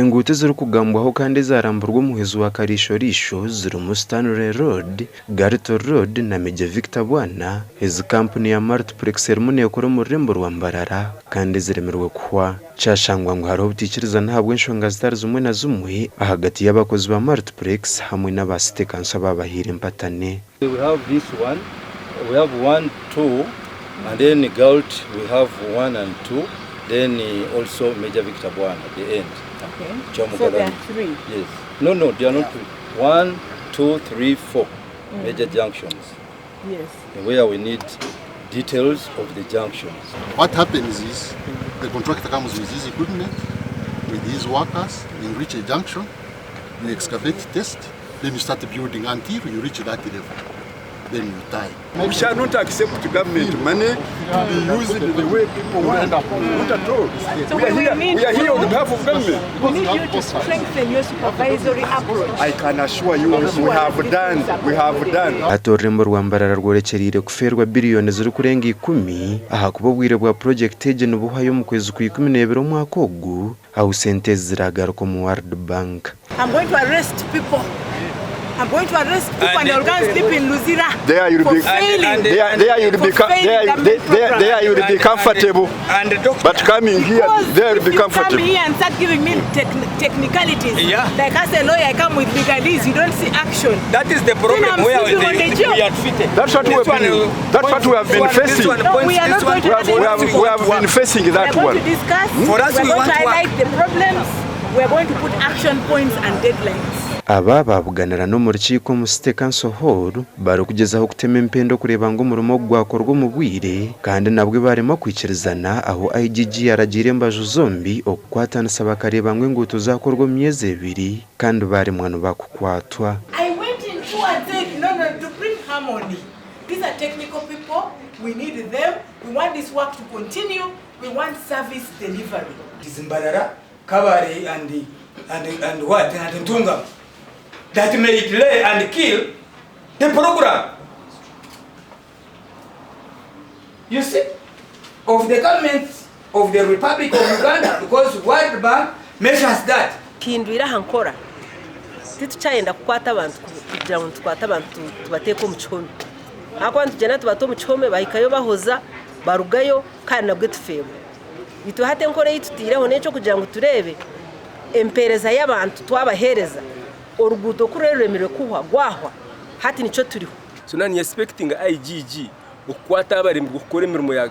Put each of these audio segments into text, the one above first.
Enguuto ezirikugambwaho kandi ezaramburwa omuhwezi wa Kariisho-riisho zirimu Stanley Road, Garto Road na Major Victor Bwana ezi kampuni ya Multiplex erimu neekora omu rurembo rwa Mbarara kandi eziremirwe kuhwa. Kyashangwa ngu hariho obutaikirizana ahabw'enshonga zitari zimwe na zimwe ahagati y'abakozi ba Multiplex hamwe n'aba City Council abaabahaire empatane. We have this one, we have one, two and then Galt we have one and two then also Major Victor Bwana at the end. Okay. So there are three. Yes. No, no, they are not three. One, two, three, four major junctions. Yes. Where we need details of the junctions. What happens is the contractor comes with his equipment, with his workers, they reach a junction, you excavate, test, then you start building until you reach that level. Then you tie. We shall not accept government money to be used the way people want. Not at all. So We are we here, need we are here on behalf of government. We need you to strengthen your supervisory approach. I can assure you we have done, we have done. Hati orurembo rwa Mbarara rworekyereire kufeerwa biriyoni zirikurenga ikumi ahakuba obwire bwa purojekiti egi nibuhwayo omu kwezi kwa Ikumneebiri omwaka ogu ahu sente ezi ziraagaruka omu World Bank. I'm going to arrest people. I'm going to arrest people and, and they'll go and sleep in Luzira There you'll for be- failing. There, there you'll be, For failing there, government there, there program. you'll be comfortable. And the doctor, But coming here, Because there you'll if be you come comfortable. here and start giving me technicalities, Yeah. like as a lawyer, I come with legalese, you don't see action. that is the problem Then I'm where sleeping on the job. we are treated. That's what we This have been- one, that's what we have been this one- facing. This one No, points, we are this not one going to We have, we have, we have been facing We are that going one. to discuss, For us, we are we going want to work. highlight the problems, we are going to put action points and deadlines. Aba baabuganira n'omu rukiiko omu City Council Hall barikugyezaho kutema empenda okureeba ngu omurimo ogu gwakorwa omu bwire kandi nabwo barema kwikirizana ahu IGG yaragiire embaju zombi okukwatanisa bakareeba ngu enguuto zaakorwa omu myezi ebiri kandi baaremwa nibakukwatwa. I went into and said, no, no, to bring harmony. These are technical people, we need them, we want this work to continue, we want service delivery. It is Mbarara, Kabale and, and, and what, and Ntungamo that may delay and kill the program. You see, of the government of the Republic of Uganda, because World Bank measures that. Hindwire aha nkora titukyayenda kukwata abantu kugira ngu nitukwata abantu tubateeke omu kihome ahakuba nitugyenda tubata omu kihome bahikayo bahoza barugayo kandi nabwo tufeebwa itwe hati enkora ei tutaireho n'eky'okugira ngu tureebe empeereza y'abantu twabaheereza oruguuto ku ruremire kuhwa gwahwa hati nikyo turiho. So now ni expecting IGG okukwata abarembi kukora emirimo ya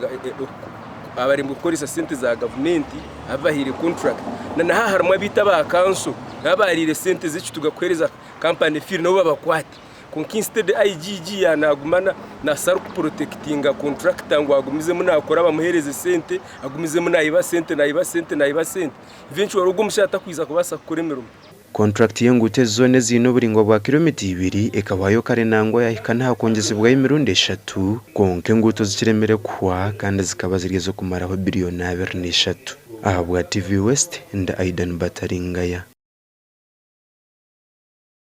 abarembi kukoresa sente za gavumenti ababahaire contract na naha harimu abiita aba kanso nabo sente z'ekituga kuhereza kampani firi nabo babakwate. Kwonka instead IGG yanaguma nasara kuprotectinga contractor ngu agumizemu nakora bamuhereze sente agumizemu nayiba sente nayiba sente nayiba sente eventually ogwo omushaija takwiza kubaasa kukora emirimo. Kontrakiti y'enguuto ezi zoona eziine oburaingwa bwa kiromita ibiri ekahwayo kare nangwa yahika n'aha kwongyezibwaho emirundi eshatu kwonka enguuto zikiremire kuhwa kandi zikaba ziri ez'okumaraho biriyoni 23. Ahabwa TV West, ndi Aidan Bataringaya.